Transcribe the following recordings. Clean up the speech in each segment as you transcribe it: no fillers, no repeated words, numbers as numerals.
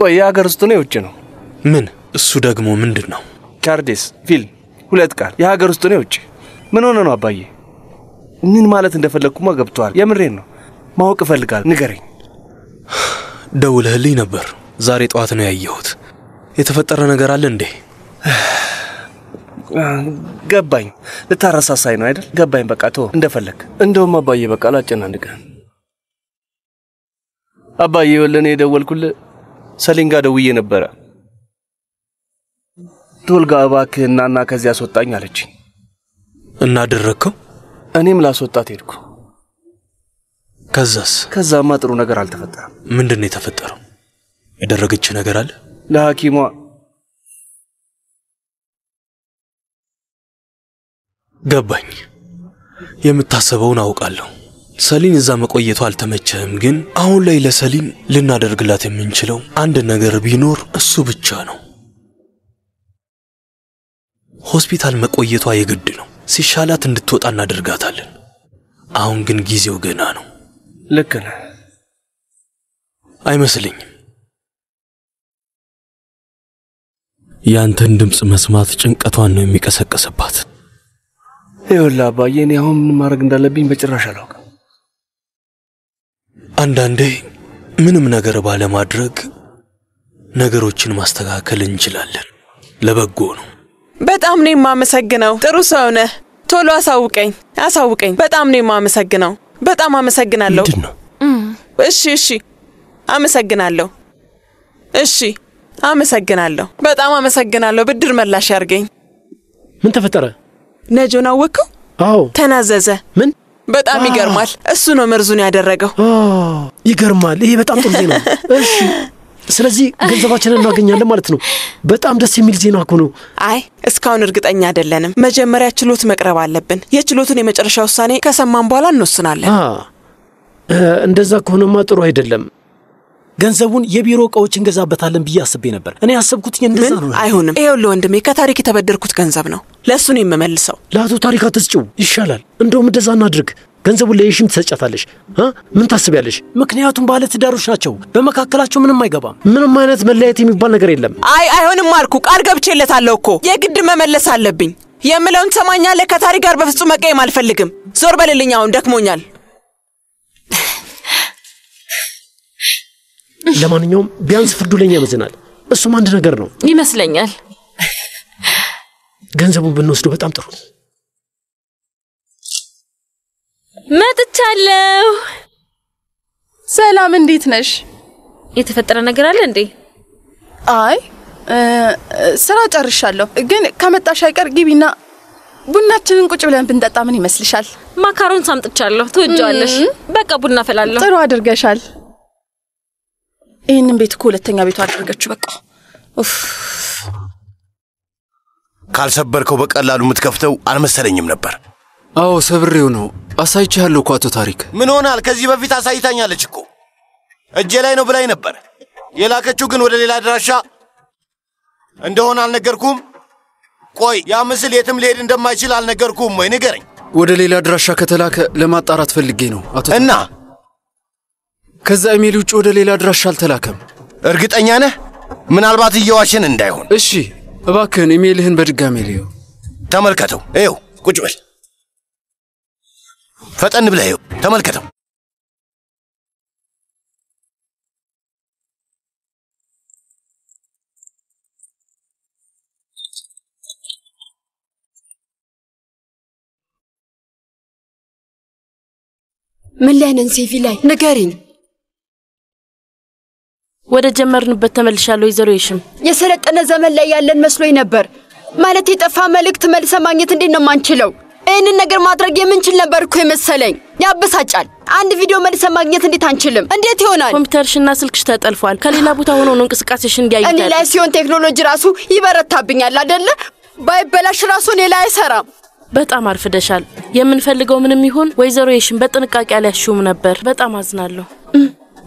ቆይ የሀገር ውስጥ ነው የውጭ ነው? ምን? እሱ ደግሞ ምንድን ነው? ቻርዴስ ፊልም፣ ሁለት ቃል። የሀገር ውስጥ ነው የውጭ? ምን ሆነ ነው አባዬ? ምን ማለት እንደፈለግኩማ ገብቶሃል። የምሬን ነው፣ ማወቅ እፈልጋለሁ። ንገረኝ። ደውለህልኝ ነበር። ዛሬ ጠዋት ነው ያየሁት። የተፈጠረ ነገር አለ እንዴ? ገባኝ። ልታረሳሳይ ነው አይደል? ገባኝ። በቃ ተወው፣ እንደፈለግ። እንደውም አባዬ በቃ ላጨናንቅህ። አባዬ ይኸውልህ፣ እኔ የደወልኩልህ ሰሊን ጋር ደውዬ ነበረ። ቶልጋ እባክህ እናና ከዚህ አስወጣኝ አለችኝ። እና አደረግከው? እኔም ላስወጣት ሄድኩ። ከዛስ? ከዛማ ጥሩ ነገር አልተፈጠረም። ምንድን ነው የተፈጠረው? ያደረገች ነገር አለ? ለሐኪሟ ገባኝ። የምታስበውን አውቃለሁ። ሰሊን እዛ መቆየቷ አልተመቸህም፣ ግን አሁን ላይ ለሰሊን ልናደርግላት የምንችለው አንድ ነገር ቢኖር እሱ ብቻ ነው። ሆስፒታል መቆየቷ የግድ ነው። ሲሻላት እንድትወጣ እናደርጋታለን። አሁን ግን ጊዜው ገና ነው። ልክ ነህ። አይመስለኝም። ያንተን ድምፅ መስማት ጭንቀቷን ነው የሚቀሰቅስባት። ይኸውልህ አባዬ፣ እኔ አሁን ምን ማድረግ እንዳለብኝ በጭራሽ አላውቅም። አንዳንዴ ምንም ነገር ባለማድረግ ነገሮችን ማስተካከል እንችላለን። ለበጎ ነው። በጣም ነው የማመሰግነው። ጥሩ ሰው ነህ። ቶሎ አሳውቀኝ፣ አሳውቀኝ። በጣም ነው የማመሰግነው። በጣም አመሰግናለሁ። ምንድን ነው? እሺ፣ እሺ፣ አመሰግናለሁ። እሺ፣ አመሰግናለሁ። በጣም አመሰግናለሁ። ብድር መላሽ ያርገኝ። ምን ተፈጠረ? ነጆን አወቅከው? አዎ። ተናዘዘ። ምን? በጣም ይገርማል። እሱ ነው መርዙን ያደረገው። ይገርማል። ይሄ በጣም ጥሩ ዜና ነው። እሺ፣ ስለዚህ ገንዘባችንን እናገኛለን ማለት ነው። በጣም ደስ የሚል ዜና እኮ ነው። አይ እስካሁን እርግጠኛ አይደለንም። መጀመሪያ ችሎት መቅረብ አለብን። የችሎቱን የመጨረሻ ውሳኔ ከሰማን በኋላ እንወስናለን። እንደዛ ከሆነማ ጥሩ አይደለም። ገንዘቡን የቢሮ እቃዎች እንገዛበታለን ብዬ አስቤ ነበር። እኔ ያሰብኩት እንደዛ ነው። አይሆንም። ይኸውልህ ወንድሜ፣ ከታሪክ የተበደርኩት ገንዘብ ነው። ለእሱ ነው የምመልሰው። ለአቶ ታሪክ አትስጪው፣ ይሻላል። እንደውም እንደዛ እናድርግ። ገንዘቡን ለየሺም ትሰጫታለሽ። ምን ታስቢያለሽ? ምክንያቱም ባለ ትዳሮች ናቸው። በመካከላቸው ምንም አይገባም። ምንም አይነት መለያየት የሚባል ነገር የለም። አይ አይሆንም አልኩ። ቃል ገብቼለታለሁ እኮ የግድ መመለስ አለብኝ። የምለውን ትሰማኛለህ? ከታሪክ ጋር በፍጹም መቀየም አልፈልግም። ዞር በልልኝ፣ አሁን ደክሞኛል። ለማንኛውም ቢያንስ ፍርዱ ለኛ ያመዝናል። እሱም አንድ ነገር ነው ይመስለኛል። ገንዘቡን ብንወስደው በጣም ጥሩ። መጥቻለሁ። ሰላም፣ እንዴት ነሽ? የተፈጠረ ነገር አለ እንዴ? አይ ስራ ጨርሻለሁ። ግን ከመጣሽ አይቀር ግቢና ቡናችንን ቁጭ ብለን ብንጠጣ ምን ይመስልሻል? ማካሮን ሳምጥቻለሁ። ትወጂዋለሽ። በቃ ቡና ፈላለሁ። ጥሩ አድርገሻል። ይህንን ቤት እኮ ሁለተኛ ቤቱ አደረገችው። በቃ ኡፍ። ካልሰበርከው በቀላሉ የምትከፍተው አልመሰለኝም ነበር። አዎ ሰብሬው ነው። አሳይቼሃለሁ እኮ አቶ ታሪክ። ምን ሆናል? ከዚህ በፊት አሳይታኛለች እኮ፣ እጄ ላይ ነው ብላኝ ነበር። የላከችው ግን ወደ ሌላ አድራሻ እንደሆነ አልነገርኩም። ቆይ ያ ምስል የትም ሊሄድ እንደማይችል አልነገርኩም ወይ? ንገረኝ። ወደ ሌላ አድራሻ ከተላከ ለማጣራት ፈልጌ ነው አቶ እና ከዛ ኢሜል ውጭ ወደ ሌላ አድራሻ አልተላከም። እርግጠኛ ነህ? ምናልባት እየዋሸን እንዳይሆን። እሺ እባክህን ኢሜልህን በድጋሜ ልየው። ተመልከተው። ይኸው ቁጭ በል፣ ፈጠን ብለህ ይኸው ተመልከተው። ምን ላይ ነን? ሴቪ ላይ ንገሪኝ። ወደ ጀመርንበት ተመልሻለሁ ወይዘሮ የሽም። የሰለጠነ ዘመን ላይ ያለን መስሎኝ ነበር። ማለት የጠፋ መልእክት መልሰ ማግኘት እንዴት ነው የማንችለው? ይህንን ነገር ማድረግ የምንችል ነበር እኮ የመሰለኝ። ያበሳጫል። አንድ ቪዲዮ መልሰ ማግኘት እንዴት አንችልም? እንዴት ይሆናል? ኮምፒውተርሽና ስልክሽ ተጠልፏል። ከሌላ ቦታ ሆኖ ነው እንቅስቃሴሽ እንዲያዩት። እኔ ላይ ሲሆን ቴክኖሎጂ ራሱ ይበረታብኛል አይደለ? ባይበላሽ ራሱ እኔ ላይ አይሰራም። በጣም አርፍደሻል። የምንፈልገው ምንም ይሁን ወይዘሮ የሽም በጥንቃቄ አልያዝሽውም ነበር። በጣም አዝናለሁ።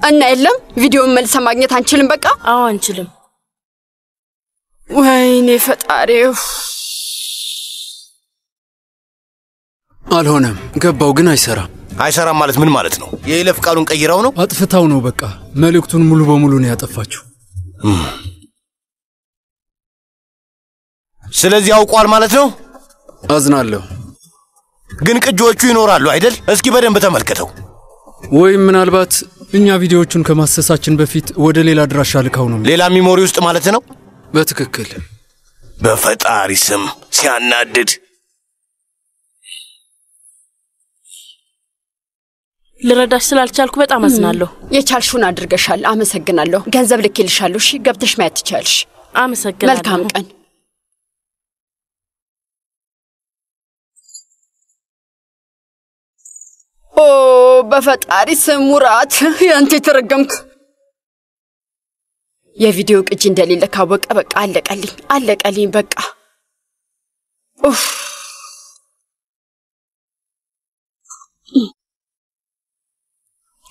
እና የለም ቪዲዮን መልሰ ማግኘት አንችልም። በቃ አዎ አንችልም። ወይኔ ፈጣሪው። አልሆነም። ገባው ግን አይሰራም። አይሰራም ማለት ምን ማለት ነው? የይለፍ ቃሉን ቀይረው ነው? አጥፍታው ነው። በቃ መልእክቱን ሙሉ በሙሉ ነው ያጠፋችው። ስለዚህ አውቋል ማለት ነው። አዝናለሁ። ግን ቅጂዎቹ ይኖራሉ አይደል? እስኪ በደንብ ተመልከተው። ወይም ምናልባት እኛ ቪዲዮዎቹን ከማሰሳችን በፊት ወደ ሌላ አድራሻ ልካው ነው። ሌላ memory ውስጥ ማለት ነው። በትክክል። በፈጣሪ ስም ሲያናድድ። ልረዳሽ ስላልቻልኩ በጣም አዝናለሁ። የቻልሽውን አድርገሻል። አመሰግናለሁ። ገንዘብ ልኬልሻለሁ። እሺ፣ ገብተሽ ማየት ትችያለሽ። አመሰግናለሁ። መልካም ቀን። ኦ በፈጣሪ ስም ሙራት፣ ያንተ የተረገምክ። የቪዲዮ ቅጂ እንደሌለ ካወቀ በቃ አለቀልኝ፣ አለቀልኝ በቃ። ኡፍ።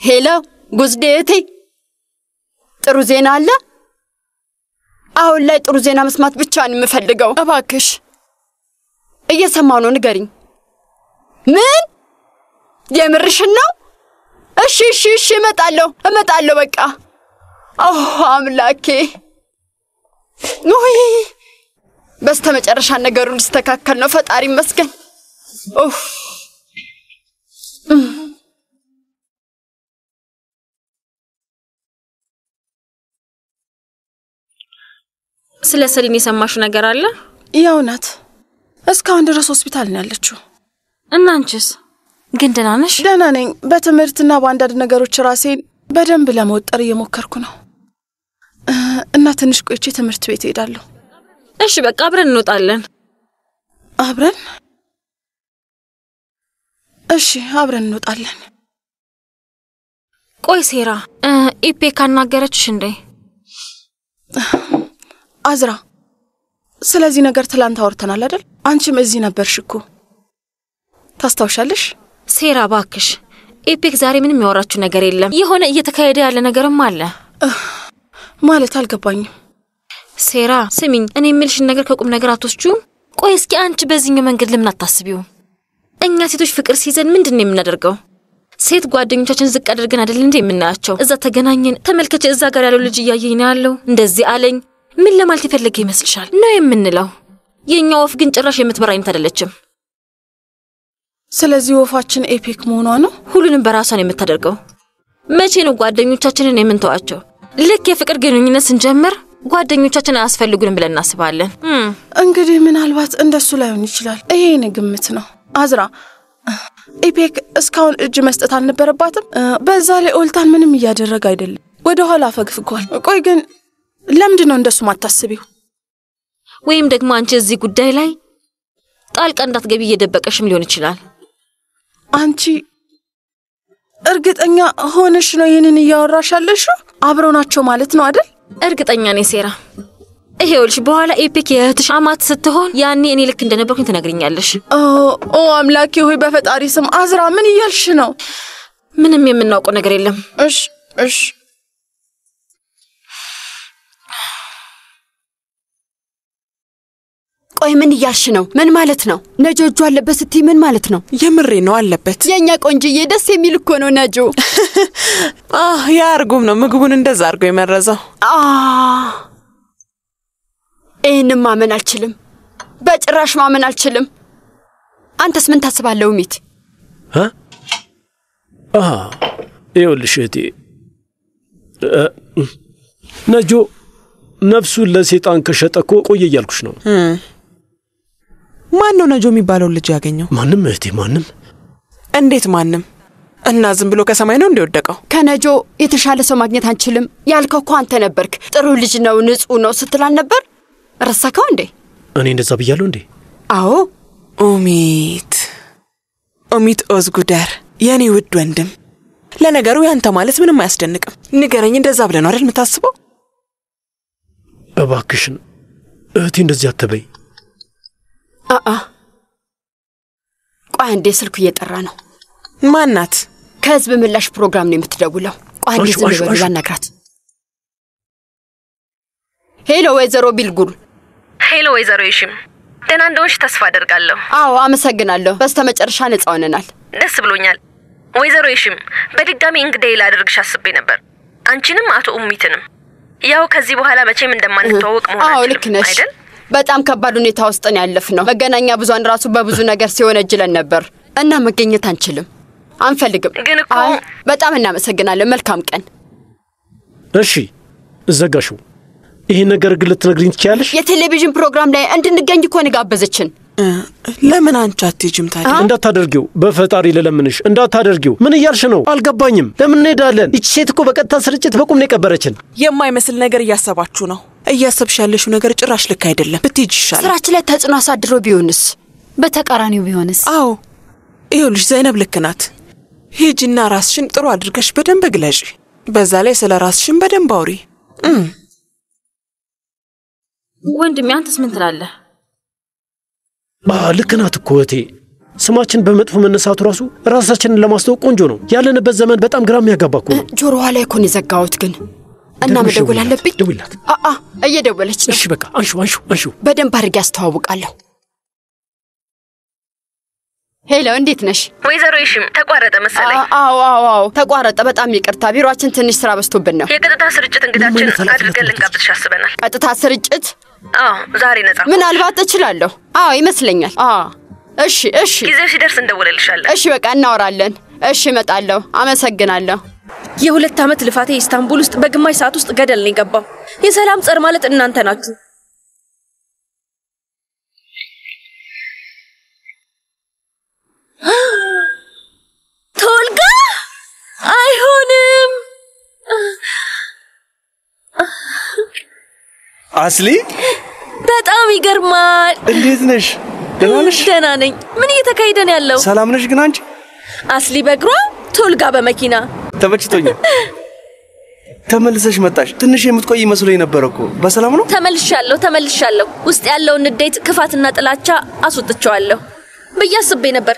Hello ጉዝዴ እህቴ፣ ጥሩ ዜና አለ? አሁን ላይ ጥሩ ዜና መስማት ብቻ ነው የምፈልገው። እባክሽ እየሰማሁ ነው፣ ንገሪኝ። ምን የምርሽን ነው? እሺ እሺ እሺ፣ እመጣለሁ እመጣለሁ በቃ። ኦ አምላኬ፣ ውይ በስተመጨረሻ ነገሩ ሊስተካከል ነው። ፈጣሪ ይመስገን። ኡፍ። ስለ ሰሊን የሰማሽው ነገር አለ? ያው ናት። እስካሁን ድረስ ሆስፒታል ነው ያለችው። እና አንቺስ ግን ደህና ነሽ? ደህና ነኝ። በትምህርትና በአንዳንድ ነገሮች ራሴን በደንብ ለመወጠር እየሞከርኩ ነው እና ትንሽ ቆይቼ ትምህርት ቤት እሄዳለሁ። እሺ በቃ አብረን እንወጣለን። አብረን? እሺ አብረን እንወጣለን። ቆይ ሴራ፣ ኢፔክ አናገረችሽ እንዴ? አዝራ፣ ስለዚህ ነገር ትላንት አውርተናል አይደል? አንቺም እዚህ ነበርሽ እኮ ታስታውሻለሽ? ሴራ ባክሽ፣ ኢፔክ ዛሬ ምንም ያወራችው ነገር የለም። የሆነ እየተካሄደ ያለ ነገርም አለ ማለት አልገባኝም። ሴራ ስሚኝ፣ እኔ የምልሽን ነገር ከቁም ነገር አትወስጂውም? ቆይ እስኪ አንቺ በዚህኛው መንገድ ለምን አታስቢውም? እኛ ሴቶች ፍቅር ሲይዘን ምንድን ነው የምናደርገው? ሴት ጓደኞቻችን ዝቅ አድርገን አይደል እንዴ የምናያቸው? እዛ ተገናኘን፣ ተመልከች፣ እዛ ጋር ያለው ልጅ እያየኝ ነው ያለው፣ እንደዚህ አለኝ፣ ምን ለማለት የፈለገ ይመስልሻል ነው የምንለው። የእኛ ወፍ ግን ጭራሽ የምትበራ አይነት አይደለችም። ስለዚህ ወፋችን ኤፔክ መሆኗ ነው። ሁሉንም በራሷን የምታደርገው። መቼ ነው ጓደኞቻችንን የምንተዋቸው? ልክ የፍቅር ግንኙነት ስንጀምር ጓደኞቻችን አያስፈልጉንም ብለን እናስባለን። እንግዲህ ምናልባት እንደሱ ላይሆን ይችላል። ይሄ የእኔ ግምት ነው። አዝራ፣ ኢፔክ እስካሁን እጅ መስጠት አልነበረባትም። በዛ ላይ ኦልታን ምንም እያደረገ አይደለም፣ ወደ ኋላ አፈግፍጓል። ቆይ ግን ለምንድን ነው እንደሱ ማታስቢው? ወይም ደግሞ አንቺ እዚህ ጉዳይ ላይ ጣልቃ እንዳትገቢ እየደበቀሽም ሊሆን ይችላል። አንቺ እርግጠኛ ሆነሽ ነው ይህንን እያወራሽ ያለሽው? አብረው ናቸው ማለት ነው አይደል? እርግጠኛ ነኝ ሴራ። ይኸውልሽ በኋላ ኤፒክ የእህትሽ አማት ስትሆን ያኔ እኔ ልክ እንደነበርኩኝ ትነግሪኛለሽ። ኦ አምላኬ ሆይ በፈጣሪ ስም አዝራ፣ ምን እያልሽ ነው? ምንም የምናውቀው ነገር የለም። እሽ እሽ። ቆይ ምን እያልሽ ነው? ምን ማለት ነው? ነጆ እጁ አለበት ስትይ ምን ማለት ነው? የምሬ ነው አለበት። የኛ ቆንጅዬ ደስ የሚል እኮ ነው ነጆ። ያ እርጉም ነው ምግቡን እንደዛ አድርጎ የመረዘው። ይህንም ማመን አልችልም፣ በጭራሽ ማመን አልችልም። አንተስ ምን ታስባለህ ኡሚት? ይኸውልሽ እህቴ፣ ነጆ ነፍሱን ለሴጣን ከሸጠ እኮ ቆየ እያልኩሽ ነው። ማን ነው ነጆ የሚባለው ልጅ ያገኘው? ማንም እህቴ፣ ማንም። እንዴት ማንም? እና ዝም ብሎ ከሰማይ ነው እንደወደቀው? ከነጆ የተሻለ ሰው ማግኘት አንችልም ያልከው እኮ አንተ ነበርክ። ጥሩ ልጅ ነው፣ ንጹህ ነው ስትል አልነበር? ረሳከው እንዴ? እኔ እንደዛ ብያለሁ እንዴ? አዎ። ኡሚት፣ ኡሚት ኦዝጉደር የኔ ውድ ወንድም። ለነገሩ ያንተ ማለት ምንም አያስደንቅም። ንገረኝ፣ እንደዛ ብለህ ነው አይደል የምታስበው? እባክሽን እህቴ እንደዚህ አትበይ። አአ ቆይ አንዴ፣ ስልኩ እየጠራ ነው። ማናት? ከህዝብ ምላሽ ፕሮግራም ነው የምትደውለው። ቆይ አንዴ ዝም በሉ ላናግራት። Hello ወይዘሮ ቢልጉል። Hello ወይዘሮ የሺም፣ ደህና እንደሆንሽ ተስፋ አደርጋለሁ። አዎ አመሰግናለሁ። በስተመጨረሻ ነጻ ሆነናል። ደስ ብሎኛል። ወይዘሮ የሺም፣ በድጋሚ እንግዳዬ ላደርግሽ አስቤ ነበር፣ አንቺንም አቶ ኡሚትንም። ያው ከዚህ በኋላ መቼም እንደማንተዋወቅ መሆን አዎ ልክ ነሽ። በጣም ከባድ ሁኔታ ውስጥ ነው ያለፍነው። መገናኛ ብዙሃን ራሱ በብዙ ነገር ሲወነጅለን ነበር እና መገኘት አንችልም፣ አንፈልግም። ግን እኮ በጣም እናመሰግናለን። መልካም ቀን። እሺ እዘጋሽው። ይሄን ነገር ግን ልትነግሪኝ ትችያለሽ? የቴሌቪዥን ፕሮግራም ላይ እንድንገኝ እኮ ነው የጋበዘችን። ለምን አንቺ አትሄጂም ታዲያ? እንዳታደርጊው፣ በፈጣሪ ልለምንሽ እንዳታደርጊው። ምን እያልሽ ነው? አልገባኝም። ለምን እንሄዳለን? ይቺ ሴት እኮ በቀጥታ ስርጭት በቁም ነው የቀበረችን። የማይመስል ነገር እያሰባችሁ ነው። እያሰብሽ ያለሽው ነገር ጭራሽ ልክ አይደለም። ብትሄጂ ይሻላል። ስራችን ላይ ተጽዕኖ አሳድሮ ቢሆንስ? በተቃራኒው ቢሆንስ? አዎ ይኸውልሽ፣ ዘይነብ ልክ ናት። ሂጂና ራስሽን ጥሩ አድርገሽ በደንብ ግለጪ። በዛ ላይ ስለ ራስሽን በደንብ አውሪ። ወንድሜ አንተስ ምን ትላለህ? ልክ ናት እኮ እህቴ። ስማችን በመጥፎ መነሳቱ ራሱ ራሳችንን ለማስተዋወቅ ቆንጆ ነው። ያለንበት ዘመን በጣም ግራ የሚያጋባ እኮ ነው። ጆሮዋ ላይ እኮ ነው የዘጋሁት ግን እና መደወል አለብኝ። ደውይላት። አአ እየደወለች ነው። እሺ በቃ አንሺው፣ አንሺው፣ አንሺው። በደንብ አድርጌ አስተዋውቃለሁ። ሄሎ፣ እንዴት ነሽ ወይዘሮ የሺም? ተቋረጠ መሰለኝ። አዎ አዎ አዎ ተቋረጠ። በጣም ይቅርታ፣ ቢሮአችን ትንሽ ስራ በዝቶብን ነው። የቀጥታ ስርጭት እንግዳችን አድርገን ልንጋብዝሽ አስበናል። ቀጥታ ስርጭት? አዎ ዛሬ ነጻ። ምናልባት እችላለሁ። አዎ ይመስለኛል። አዎ እሺ፣ እሺ። ጊዜው ሲደርስ እንደውልልሻለን። እሺ በቃ እናወራለን። እሺ እመጣለሁ። አመሰግናለሁ። የ2 ዓመት ልፋቴ ኢስታንቡል ውስጥ በግማሽ ሰዓት ውስጥ ገደል ነው የገባው። የሰላም ጸር ማለት እናንተ ናችሁ። ቶልጋ አይሆንም። አስሊ በጣም ይገርማል። እንዴት ነሽ? ደህና ነሽ? ደህና ነኝ። ምን እየተካሄደ ነው ያለው? ሰላም ነሽ? ግን አንቺ አስሊ በእግሯ ቶልጋ በመኪና ተመችቶኛል። ተመልሰሽ መጣሽ። ትንሽ የምትቆይ መስሎኝ ነበር እኮ። በሰላም ነው? ተመልሻለሁ፣ ተመልሻለሁ። ውስጥ ያለውን ንዴት፣ ክፋትና ጥላቻ አስወጥቼዋለሁ ብዬ አስቤ ነበር፣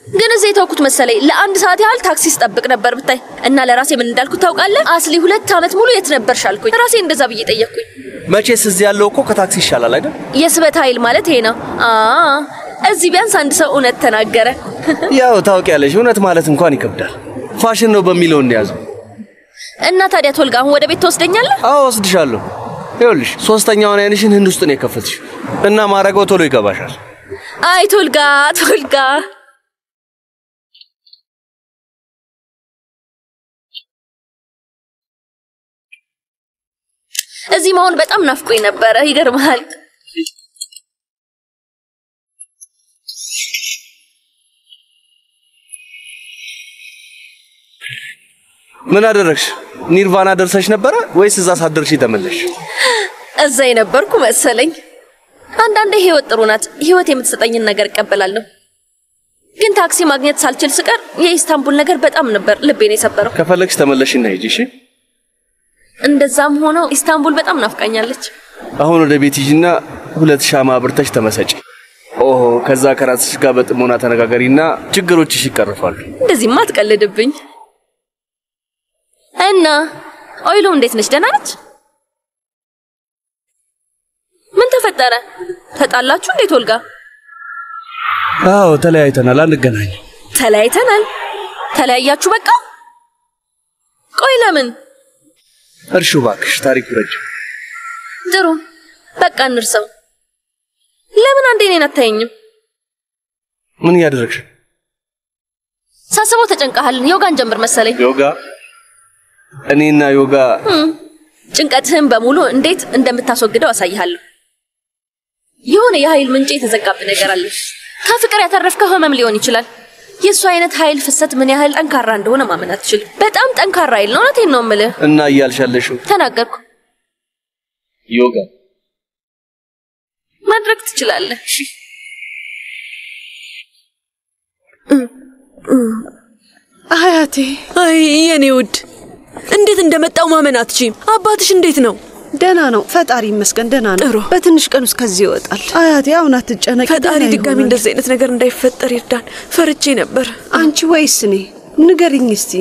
ግን እዚህ የተውኩት መሰለኝ። ለአንድ ሰዓት ያህል ታክሲ ስጠብቅ ነበር ብታይ። እና ለራሴ ምን እንዳልኩት ታውቃለህ? አስሊ 2 ዓመት ሙሉ የት ነበርሽ አልኩኝ። ራሴ እንደዛ ብዬ ጠየቅኩኝ። መቼስ እዚህ ያለው እኮ ከታክሲ ይሻላል አይደል? የስበት ኃይል ማለት ይሄ ነው። እዚህ ቢያንስ አንድ ሰው እውነት ተናገረ። ያው ታውቂያለሽ፣ እውነት ማለት እንኳን ይከብዳል። ፋሽን ነው በሚለው እንያዘው። እና ታዲያ ቶልጋ አሁን ወደ ቤት ትወስደኛለህ? አዎ ወስድሻለሁ። ይኸውልሽ ሶስተኛውን አይንሽን ህንድ ውስጥ ነው የከፈትሽው እና ማረገው ቶሎ ይገባሻል። አይ ቶልጋ፣ ቶልጋ እዚህ መሆን በጣም ናፍቆኝ ነበረ። ይገርምሃል። ምን አደረግሽ? ኒርቫና ደርሰሽ ነበረ ወይስ እዛ ሳትደርሺ ተመለስሽ? እዛ የነበርኩ መሰለኝ። አንዳንዴ ህይወት ጥሩ ናት። ህይወት የምትሰጠኝን ነገር እቀበላለሁ። ግን ታክሲ ማግኘት ሳልችል ስቀር የኢስታንቡል ነገር በጣም ነበር ልቤን የሰበረው። ከፈለግሽ ተመለሽና ሂጂ። እሺ። እንደዛም ሆኖ ኢስታንቡል በጣም ናፍቃኛለች። አሁን ወደ ቤት ሂጂና 2 ሻማ አብርተሽ ተመሰጪ። ኦሆ፣ ከዛ ከራስሽ ጋር በጥሞና ተነጋገሪና ችግሮችሽ ይቀርፋሉ። እንደዚህማ አትቀልድብኝ። እና ኦይሉ እንዴት ነች? ደህና ነች? ምን ተፈጠረ? ተጣላችሁ እንዴ ቶልጋ? አዎ ተለያይተናል፣ አንገናኝም። ተለያይተናል? ተለያያችሁ? በቃ ቆይ ለምን? እርሹ እባክሽ፣ ታሪኩ ረጅም። ጥሩ በቃ እንርሰው። ለምን አንዴ እኔን አታየኝም? ምን እያደረግሽ? ሳስበው ተጨንቀሃል። ዮጋን ጀምር መሰለኝ። ዮጋ? እኔና ዮጋ? ጭንቀትህን በሙሉ እንዴት እንደምታስወግደው አሳይሃለሁ። የሆነ የኃይል ምንጭ የተዘጋብህ ነገር አለ። ከፍቅር ያተረፍከው ህመም ሊሆን ይችላል። የእሱ አይነት ኃይል ፍሰት ምን ያህል ጠንካራ እንደሆነ ማመን አትችልም። በጣም ጠንካራ ኃይል ነው። እውነቴን ነው የምልህ። እና እያልሻለሽው? ተናገርኩ። ዮጋ ማድረግ ትችላለህ። አያቴ፣ አይ የኔ ውድ፣ እንዴት እንደመጣው ማመን አትችይም። አባትሽ እንዴት ነው? ደህና ነው፣ ፈጣሪ ይመስገን ደህና ነው። በትንሽ ቀን ውስጥ ከዚህ ይወጣል። አያቴ አሁን አትጨነቂ። ፈጣሪ ድጋሚ እንደዚህ አይነት ነገር እንዳይፈጠር ይርዳን። ፈርቼ ነበር። አንቺ ወይስ እኔ? ንገሪኝ እስቲ።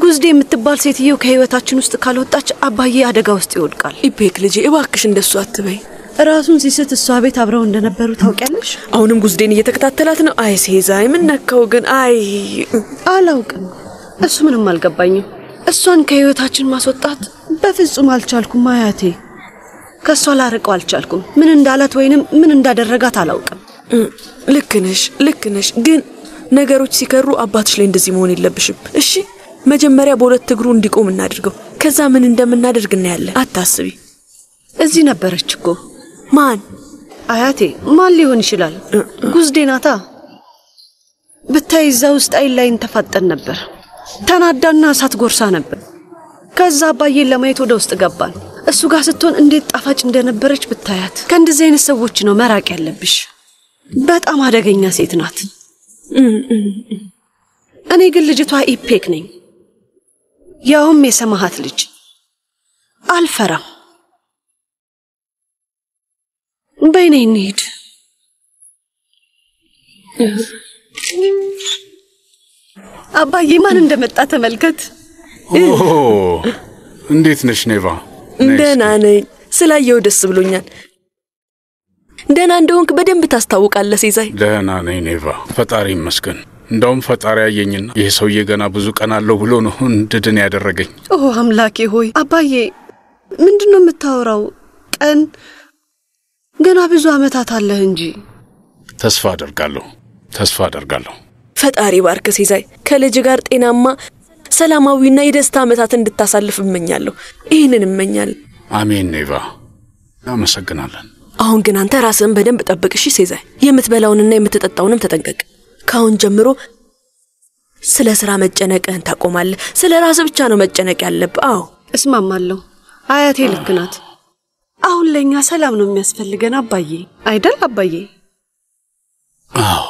ጉዝዴ የምትባል ሴትየው ከህይወታችን ውስጥ ካልወጣች አባዬ አደጋ ውስጥ ይወድቃል። ኢፔክ ልጄ እባክሽ እንደሱ አትበይ። ራሱን ሲስት እሷ ቤት አብረው እንደነበሩ ታውቂያለሽ? አሁንም ጉዝዴን እየተከታተላት ነው። አይ ሴዛይ ምን ነካው ግን? አይ አላውቅም። እሱ ምንም አልገባኝም። እሷን ከህይወታችን ማስወጣት በፍጹም አልቻልኩም አያቴ። ከሷ ላርቀው አልቻልኩም። ምን እንዳላት ወይንም ምን እንዳደረጋት አላውቅም። ልክ ነሽ፣ ልክ ነሽ። ግን ነገሮች ሲከሩ አባትሽ ላይ እንደዚህ መሆን የለብሽም። እሺ፣ መጀመሪያ በሁለት እግሩ እንዲቆም እናድርገው። ከዛ ምን እንደምናደርግ እናያለን። አታስቢ። እዚህ ነበረች እኮ። ማን? አያቴ። ማን ሊሆን ይችላል? ጉዝዴ ናታ። ብታይ እዛ ውስጥ አይን ላይን ተፋጠን ነበር። ተናዳና እሳት ጎርሳ ነበር። ከዛ አባዬን ለማየት ወደ ውስጥ ገባን። እሱ ጋር ስትሆን እንዴት ጣፋጭ እንደነበረች ብታያት። ከእንደዚህ አይነት ሰዎች ነው መራቅ ያለብሽ። በጣም አደገኛ ሴት ናት። እኔ ግን ልጅቷ ኢፔክ ነኝ፣ ያውም የሰማሃት ልጅ። አልፈራም። በይ ነይ እንሂድ። አባዬ ማን እንደመጣ ተመልከት። እንዴት ነሽ ኔቫ? ደህና ነኝ። ስላየው ደስ ብሎኛል። ደህና እንደሆንክ በደንብ ታስታውቃለህ ሴዛይ። ደህና ነኝ ኔቫ፣ ፈጣሪ ይመስገን። እንደውም ፈጣሪ አየኝና ይህ ሰውዬ ገና ብዙ ቀን አለው ብሎ ነው እንድድን ያደረገኝ። ኦ አምላኬ ሆይ አባዬ፣ ምንድን ነው የምታወራው? ቀን ገና ብዙ አመታት አለህ እንጂ። ተስፋ አደርጋለሁ፣ ተስፋ አደርጋለሁ። ፈጣሪ ባርክ ሴዛይ። ከልጅ ጋር ጤናማ ሰላማዊና የደስታ አመታት እንድታሳልፍ እመኛለሁ። ይህንን እመኛለሁ። አሜን ኔቫ፣ አመሰግናለን። አሁን ግን አንተ ራስህን በደንብ ጠብቅ እሺ ሴዛይ። የምትበላውንና የምትጠጣውንም ተጠንቀቅ። ካሁን ጀምሮ ስለ ስራ መጨነቅህን ታቆማለህ። ስለ ራስህ ብቻ ነው መጨነቅ ያለብህ። አዎ እስማማለሁ። አያቴ ልክ ናት። አሁን ለኛ ሰላም ነው የሚያስፈልገን አባዬ፣ አይደል አባዬ? አዎ።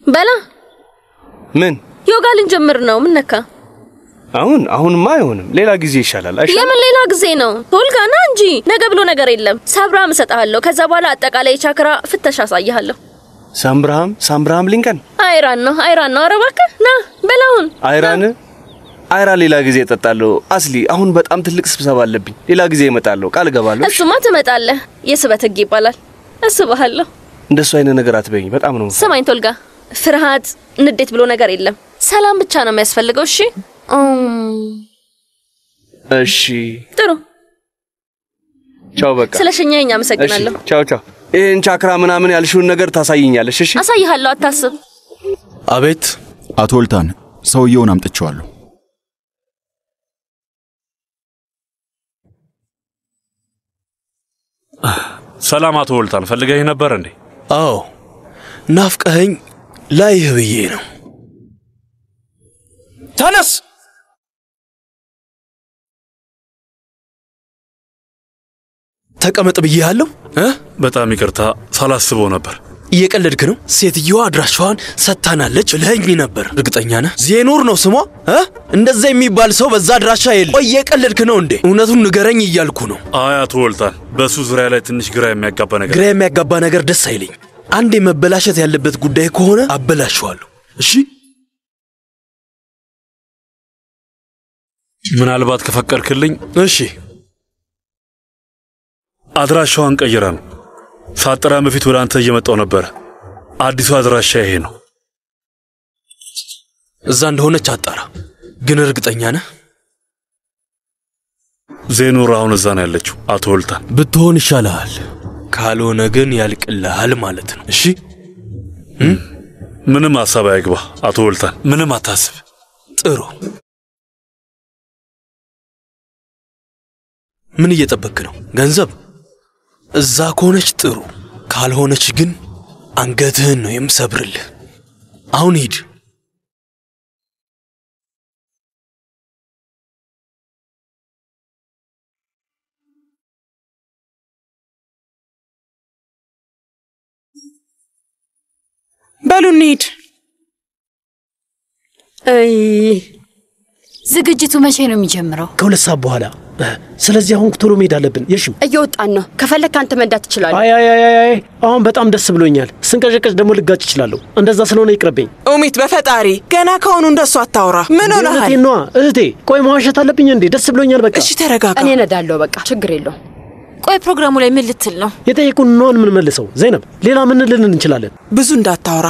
በላ ምን ዮጋ ልንጀምር ነው። ምን ነካ? አሁን አሁንማ አይሆንም፣ ሌላ ጊዜ ይሻላል። አይሻልም? የምን ሌላ ጊዜ ነው? ቶልጋ ና እንጂ ነገ ብሎ ነገር የለም። ሳብራም እሰጥሃለሁ። ከዛ በኋላ አጠቃላይ የቻክራ ፍተሻ አሳይሃለሁ። ሳምብርሃም ሳምብርሃም ሊንከን አይራን ነው አይራን ነው። ኧረ እባክህ ና በላሁን። አይራን አይራን ሌላ ጊዜ እጠጣለሁ። አስሊ አሁን በጣም ትልቅ ስብሰባ አለብኝ። ሌላ ጊዜ እመጣለሁ፣ ቃል እገባለሁ። እሱማ ትመጣለህ። የስበት ህግ ይባላል። እስብሃለሁ። እንደሱ አይነት ነገር አትበይኝ። በጣም ነው። ስማኝ ቶልጋ፣ ፍርሃት፣ ንዴት ብሎ ነገር የለም። ሰላም ብቻ ነው የሚያስፈልገው። እሺ እሺ፣ ጥሩ። ቻው። በቃ ስለሸኘኸኝ አመሰግናለሁ። ቻው ቻው። ይሄን ቻክራ ምናምን ያልሽውን ነገር ታሳይኛለሽ? እሺ፣ አሳይሃለሁ፣ አታስብ። አቤት። አቶ ወልታን፣ ሰውየውን አምጥቼዋለሁ። ሰላም አቶ ወልታን፣ ፈልገኸኝ ነበር እንዴ? አዎ፣ ናፍቀኸኝ ላይህ ብዬ ነው። ተነስ። ተቀመጥ ብዬሃለሁ። በጣም ይቅርታ ሳላስበው ነበር። እየቀለድክ ነው? ሴትየዋ አድራሻዋን ሰጥታናለች ብለኸኝ ነበር። እርግጠኛ ነህ? ዜኑር ነው ስሟ? እንደዛ የሚባል ሰው በዛ አድራሻ የለም። ቆይ እየቀለድክ ነው እንዴ? እውነቱን ንገረኝ እያልኩ ነው። አይ አቶ ወልታን፣ በሱ ዙሪያ ላይ ትንሽ ግራ የሚያጋባ ነገር ግራ የሚያጋባ ነገር ደስ አይለኝ። አንዴ መበላሸት ያለበት ጉዳይ ከሆነ አበላሸዋለሁ። እሺ፣ ምናልባት ከፈቀድክልኝ። እሺ። አድራሻዋን ቀይራ ነው። ሳጠራም በፊት ወደ አንተ እየመጣው ነበር። አዲሱ አድራሻ ይሄ ነው። እዛ እንደሆነች አጣራ። ግን እርግጠኛ ነህ? ዜኑር አሁን እዛ ነው ያለችው። አቶ ወልታን፣ ብትሆን ይሻልሃል። ካልሆነ ግን ያልቅልሃል ማለት ነው። እሺ፣ ምንም ሀሳብ አይግባ አቶ ወልታን፣ ምንም አታስብ። ጥሩ። ምን እየጠበክ ነው? ገንዘብ? እዛ ከሆነች ጥሩ፣ ካልሆነች ግን አንገትህን ነው የምሰብርልህ። አሁን ሂድ። በሉ እንሂድ። አይ ዝግጅቱ መቼ ነው የሚጀምረው? ከ2 ሰዓት በኋላ። ስለዚህ አሁን ቶሎ መሄድ አለብን። የሽም እየወጣን ነው። ከፈለክ አንተ መንዳት ትችላለህ። አይ አይ አይ አይ አሁን በጣም ደስ ብሎኛል። ስንቀዠቀዥ ደግሞ ልጋጭ እችላለሁ። እንደዛ ስለሆነ ይቅርብኝ። ኡሚት በፈጣሪ ገና ከአሁኑ እንደሱ አታውራ። ምን ሆነሃል? እውነቴን ነዋ እህቴ። ቆይ መዋሸት አለብኝ እንዴ? ደስ ብሎኛል። በቃ እሺ ተረጋጋ። እኔ እነዳለሁ። በቃ ችግር የለውም። ቆይ ፕሮግራሙ ላይ ምን ልትል ነው? የጠየቁን ነዋን ምን መልሰው። ዘይነብ ሌላ ምን ልንል እንችላለን? ብዙ እንዳታወራ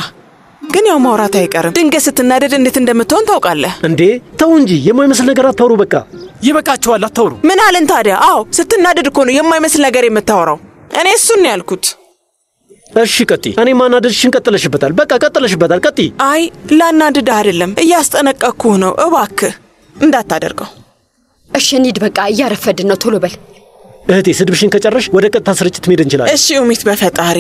ግን ያው ማውራት አይቀርም። ድንገት ስትናደድ እንዴት እንደምትሆን ታውቃለህ እንዴ? ተው እንጂ የማይመስል ነገር አታውሩ። በቃ ይበቃችኋል፣ አታውሩ። ምን አለን ታዲያ? አዎ ስትናደድ እኮ ነው የማይመስል ነገር የምታወራው። እኔ እሱን ነው ያልኩት። እሺ ቀጥይ። እኔ ማናደድሽን ቀጥለሽበታል። በቃ ቀጥለሽበታል። ቀጥይ። አይ ላናድድህ አይደለም እያስጠነቀቅኩህ ነው። እባክህ እንዳታደርገው። እሺ እንሂድ፣ በቃ እያረፈድን ነው። ቶሎ በል እህቴ። ስድብሽን ከጨረሽ ወደ ቀጥታ ስርጭት መሄድ እንችላለን። እሺ ኡሚት፣ በፈጣሪ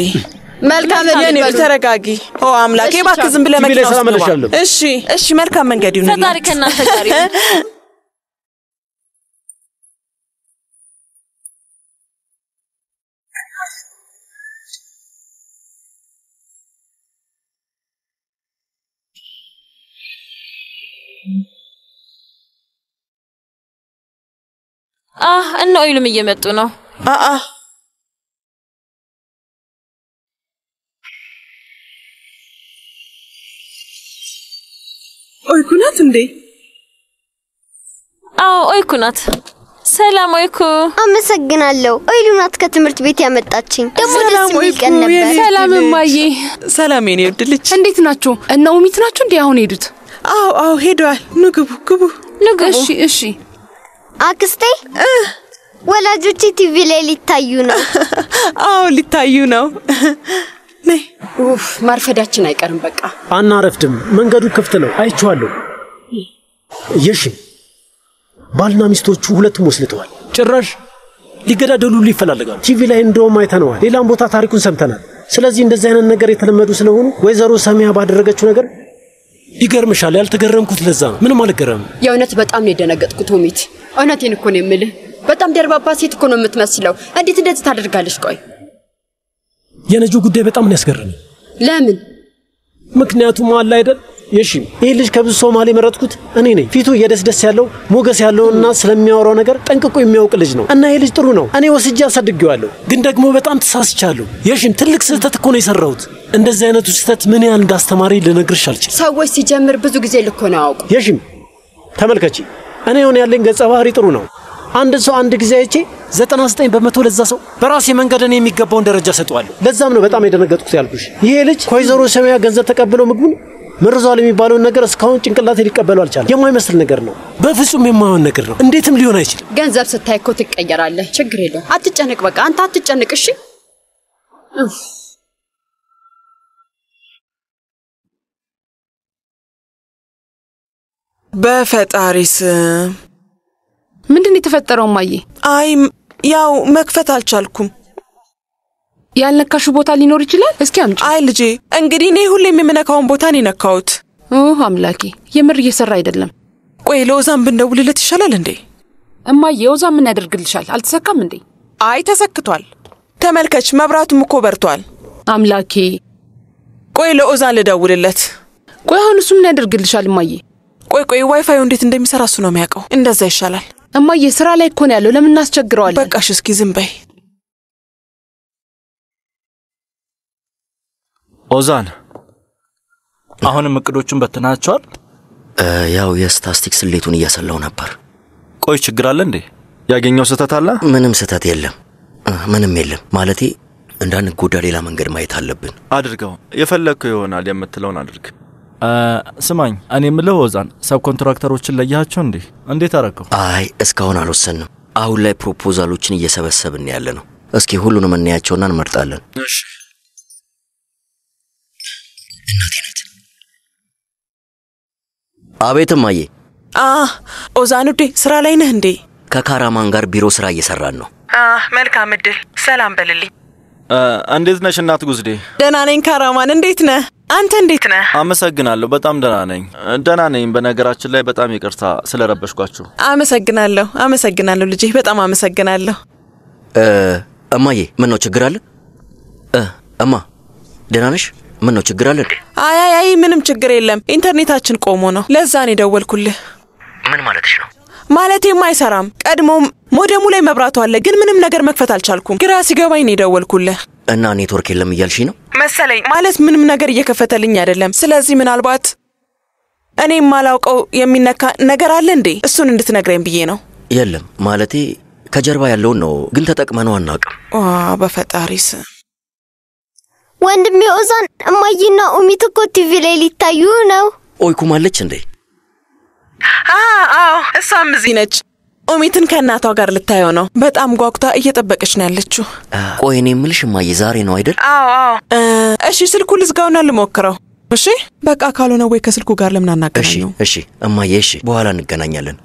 መልካም የኔ ተረጋጊ። ኦ አምላኬ፣ እባክህ ዝም ብለህ መኪና ውስጥ ግባ። እሺ እሺ፣ መልካም መንገድ ይሁንልህ። ፈጣሪ ከእናንተ ጋር ይሁን። እነ ኦይሉም እየመጡ ነው። አአ ኦይኩ ናት እንዴ? አዎ ኦይኩ ናት። ሰላም ኦይኩ። አመሰግናለሁ። ኦይሉ ናት ከትምህርት ቤት ያመጣችኝ። ደግሞ ደስ የሚል ቀን ነበር። ሰላም እማዬ። ሰላም የኔ ውድ ልጅ፣ እንዴት ናችሁ? እነ ኡሚት ናችሁ እንዴ አሁን ሄዱት? አዎ አዎ ሄደዋል። ኑ ግቡ ግቡ ኑ ግቡ። እሺ እሺ። አክስቴ ወላጆቼ ቲቪ ላይ ሊታዩ ነው። አዎ ሊታዩ ነው። ኡፍ ማርፈዳችን አይቀርም። በቃ አናረፍድም። መንገዱ ክፍት ነው፣ አይቼዋለሁ። የሺ ባልና ሚስቶቹ ሁለቱም ወስልተዋል። ጭራሽ ሊገዳደሉ ይፈላልጋሉ። ቲቪ ላይ እንደውም አይተነዋል። ሌላም ቦታ ታሪኩን ሰምተናል። ስለዚህ እንደዚህ አይነት ነገር የተለመዱ ስለሆኑ ወይዘሮ ሰሚያ ባደረገችው ነገር ይገርምሻል። ያልተገረምኩት ለዛ ነው። ምንም አልገረምም። የእውነት በጣም ነው የደነገጥኩት ኡሚት። እውነቴን እኮ ነው የምልህ። በጣም ደርባባ ሴት እኮ ነው የምትመስለው። እንዴት እንደዚህ ታደርጋለች? ቆይ የነጁ ጉዳይ በጣም ነው ያስገረመኝ። ለምን? ምክንያቱም አለ አይደል የሺ ይህ ልጅ ከብዙ ሰው መሃል የመረጥኩት እኔ ነኝ። ፊቱ የደስደስ ያለው ሞገስ ያለውና ስለሚያወራው ነገር ጠንቅቆ የሚያውቅ ልጅ ነው እና ይህ ልጅ ጥሩ ነው። እኔ ወስጄ አሳድጌዋለሁ። ግን ደግሞ በጣም ተሳስቻለሁ። የሺም ትልቅ ስህተት እኮ ነው የሰራሁት። እንደዚህ አይነቱ ስህተት ምን ያህል እንዳስተማሪ ልነግርሽ አልችልም። ሰዎች ሲጀምር ብዙ ጊዜ ልክ ሆነው አያውቁም። የሺም ተመልከቺ፣ እኔ አሁን ያለኝ ገጸ ባህሪ ጥሩ ነው። አንድ ሰው አንድ ጊዜ አይቼ 99% ለዛ ሰው በራሴ መንገድ እኔ የሚገባውን ደረጃ ሰጠዋለሁ። ለዛም ነው በጣም የደነገጥኩት ያልኩሽ። ይሄ ልጅ ከወይዘሮ ሰሚያ ገንዘብ ተቀብሎ ምግቡን መርዟል የሚባለውን ነገር እስካሁን ጭንቅላቴ ሊቀበለው አልቻለም። የማይመስል ነገር ነው። በፍጹም የማይሆን ነገር ነው። እንዴትም ሊሆን አይችልም። ገንዘብ ስታይ እኮ ትቀየራለህ። ችግር የለውም። አትጨነቅ። በቃ አንተ አትጨነቅ። እሺ። በፈጣሪ ስም ምንድን ነው የተፈጠረው እማዬ? አይ ያው መክፈት አልቻልኩም። ያልነካሽው ቦታ ሊኖር ይችላል። እስኪ አምጪ። አይ ልጄ፣ እንግዲህ እኔ ሁሌም የምነካውን ቦታ ነው የነካሁት። ኦ አምላኬ፣ የምር እየሰራ አይደለም። ቆይ ለኦዛን ብንደውልለት ይሻላል እንዴ? እማዬ፣ ኦዛን ምን ያደርግልሻል? አልተሰካም እንዴ? አይ ተሰክቷል። ተመልከች፣ መብራቱም እኮ በርቷል። አምላኬ። ቆይ ለኦዛን ልደውልለት። ቆይ አሁን እሱ ምን ያደርግልሻል እማዬ? ቆይ ቆይ ዋይፋዩ እንዴት እንደሚሰራ እሱ ነው የሚያውቀው። እንደዛ ይሻላል። እማዬ፣ ስራ ላይ እኮ ነው ያለው። ለምን እናስቸግረዋለን? በቃሽ፣ እስኪ ዝም በይ። ኦዛን፣ አሁንም እቅዶቹን በትናቸዋል? ያው የስታስቲክስ ስሌቱን እያሰላው ነበር። ቆይ ችግር አለ እንዴ? ያገኘው ስህተት አለ? ምንም ስህተት የለም፣ ምንም የለም። ማለቴ እንዳንጎዳ ሌላ መንገድ ማየት አለብን። አድርገው፣ የፈለግከው ይሆናል የምትለውን አድርግ። ስማኝ፣ እኔ የምልህ ኦዛን፣ subcontractor ኦችን ለያቸው እንዴ? እንዴት አረከው? አይ እስካሁን አልወሰንም። አሁን ላይ ፕሮፖዛሎችን እየሰበሰብን ያለ ነው። እስኪ ሁሉንም እናያቸውና እንመርጣለን። እሺ። እናቴ ናት። አቤት እማዬ። ኦዛን ውዴ፣ ስራ ላይ ነህ እንዴ? ከካራማን ጋር ቢሮ ስራ እየሰራን ነው። መልካም እድል። ሰላም በልልኝ። እንዴት ነሽ እናት ጉዝዴ? ደህና ነኝ ካራማን፣ እንዴት ነህ አንተ? እንዴት ነህ? አመሰግናለሁ፣ በጣም ደህና ነኝ። ደህና ነኝ። በነገራችን ላይ በጣም ይቅርታ ስለረበሽኳችሁ። አመሰግናለሁ፣ አመሰግናለሁ ልጄ፣ በጣም አመሰግናለሁ። እማዬ፣ ምን ነው ችግር አለ? እማ ደህና ነሽ? ምን ነው ችግር አለ? አይ አይ አይ ምንም ችግር የለም። ኢንተርኔታችን ቆሞ ነው፣ ለዛ ነው የደወልኩልህ። ምን ማለትሽ ነው? ማለቴም አይሰራም። ቀድሞም ሞደሙ ላይ መብራቱ አለ፣ ግን ምንም ነገር መክፈት አልቻልኩም። ግራ ሲገባኝ ነው የደወልኩልህ። እና ኔትወርክ የለም እያልሽ ነው? መሰለኝ። ማለት ምንም ነገር እየከፈተልኝ አይደለም። ስለዚህ ምናልባት እኔ የማላውቀው የሚነካ ነገር አለ እንዴ? እሱን እንድትነግረኝ ብዬ ነው። የለም፣ ማለቴ ከጀርባ ያለውን ነው፣ ግን ተጠቅመነው አናውቅም። በፈጣሪ ስም ወንድሜ ኦዛን፣ እማዬና ኡሚት እኮ ቲቪ ላይ ሊታዩ ነው። ኦይኩም አለች እንዴ? አዎ፣ እሷም እዚህ ነች። ኡሚትን ከእናቷ ጋር ልታየው ነው። በጣም ጓጉታ እየጠበቀች ነው ያለችው። ቆይ እኔ የምልሽ እማዬ ዛሬ ነው አይደል? አዎ አዎ። እሺ ስልኩ ልዝጋውና ልሞክረው። እሺ በቃ ካልሆነ ወይ ከስልኩ ጋር ለምን አናገናኘው? እሺ እማዬ፣ እሺ በኋላ እንገናኛለን።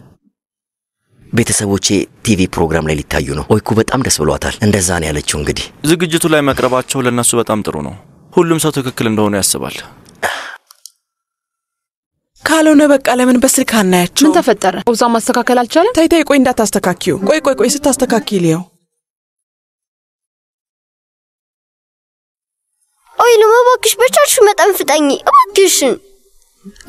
ቤተሰቦቼ ቲቪ ፕሮግራም ላይ ሊታዩ ነው። ኦይኩ በጣም ደስ ብሏታል። እንደዛ ነው ያለችው። እንግዲህ ዝግጅቱ ላይ መቅረባቸው ለእነሱ በጣም ጥሩ ነው። ሁሉም ሰው ትክክል እንደሆነ ያስባል። ካልሆነ በቃ ለምን በስልክ አናያቸው? ምን ተፈጠረ? ኦዛን ማስተካከል አልቻለም? ተይ ተይ፣ ቆይ እንዳታስተካኪው። ቆይ ቆይ ቆይ፣ ስታስተካኪ ልየው። ኦይሉም እባክሽ በቻልሽ መጠን ፍጠኝ እባክሽን።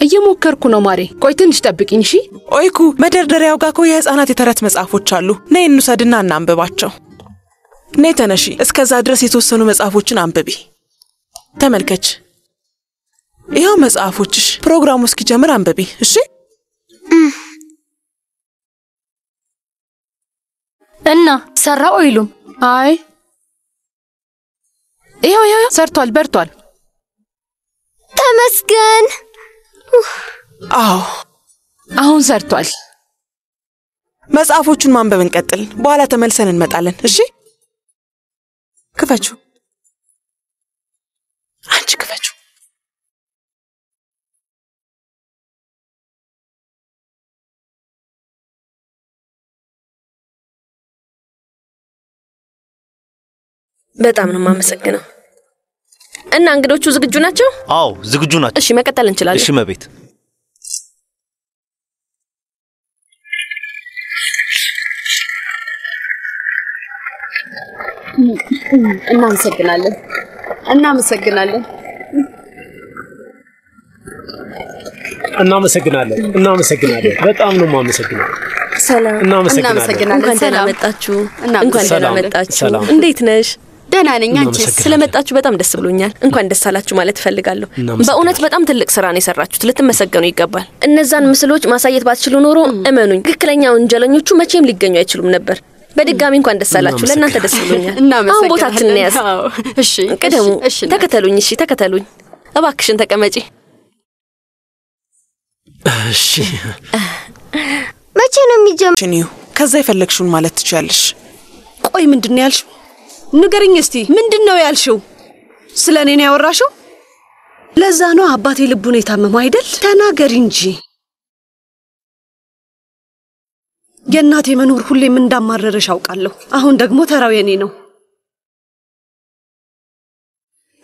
እየሞከርኩ ነው ማሬ። ቆይ ትንሽ ጠብቂኝ እሺ። ኦይኩ መደርደሪያው ጋር እኮ የህፃናት የተረት መጽሐፎች አሉ። ነይ እንውሰድና እናንብባቸው። ነይ ተነሺ። እስከዛ ድረስ የተወሰኑ መጽሐፎችን አንብቢ። ተመልከች፣ ይኸው መጽሐፎችሽ። ፕሮግራሙ እስኪጀምር አንብቢ እሺ። እና ሰራ ኦይሉም? አይ ይኸው ይኸው ሰርቷል፣ በርቷል። ተመስገን። አዎ አሁን ሰርቷል። መጽሐፎቹን ማንበብ እንቀጥል። በኋላ ተመልሰን እንመጣለን። እሺ ክፈቹ፣ አንቺ ክፈቹ። በጣም ነው የማመሰግነው። እና እንግዶቹ ዝግጁ ናቸው? አዎ ዝግጁ ናቸው። እሺ መቀጠል እንችላለን። እሺ መቤት። እናመሰግናለን፣ እናመሰግናለን፣ እናመሰግናለን፣ እናመሰግናለን። በጣም ነው የማመሰግነው። ሰላም። እናመሰግናለን። እንኳን ደህና መጣችሁ። እንኳን ደህና መጣችሁ። እንዴት ነሽ? ደህና ነኝ። አንቺስ? ስለመጣችሁ በጣም ደስ ብሎኛል። እንኳን ደስ አላችሁ ማለት እፈልጋለሁ። በእውነት በጣም ትልቅ ስራ ነው የሰራችሁት። ልትመሰገኑ ይገባል። እነዛን ምስሎች ማሳየት ባትችሉ ኖሮ እመኑኝ ትክክለኛ ወንጀለኞቹ መቼም ሊገኙ አይችሉም ነበር። በድጋሚ እንኳን ደስ አላችሁ። ለእናንተ ደስ ብሎኛል። አሁን ቦታችንን እንያዝ። እሺ፣ ቅደሙ። ተከተሉኝ። እሺ፣ ተከተሉኝ። እባክሽን ተቀመጪ። እሺ። መቼ ነው የሚጀምረው? ከዛ የፈለግሽውን ማለት ትችያለሽ። ቆይ ምንድን ነው ያልሽው? ንገሪኝ እስቲ ምንድን ነው ያልሽው? ስለ እኔ ነው ያወራሽው? ለዛ ነው አባቴ ልቡን የታመመው አይደል? ተናገሪ እንጂ። የእናቴ መኖር ሁሌም እንዳማረረሽ አውቃለሁ። አሁን ደግሞ ተራው የኔ ነው።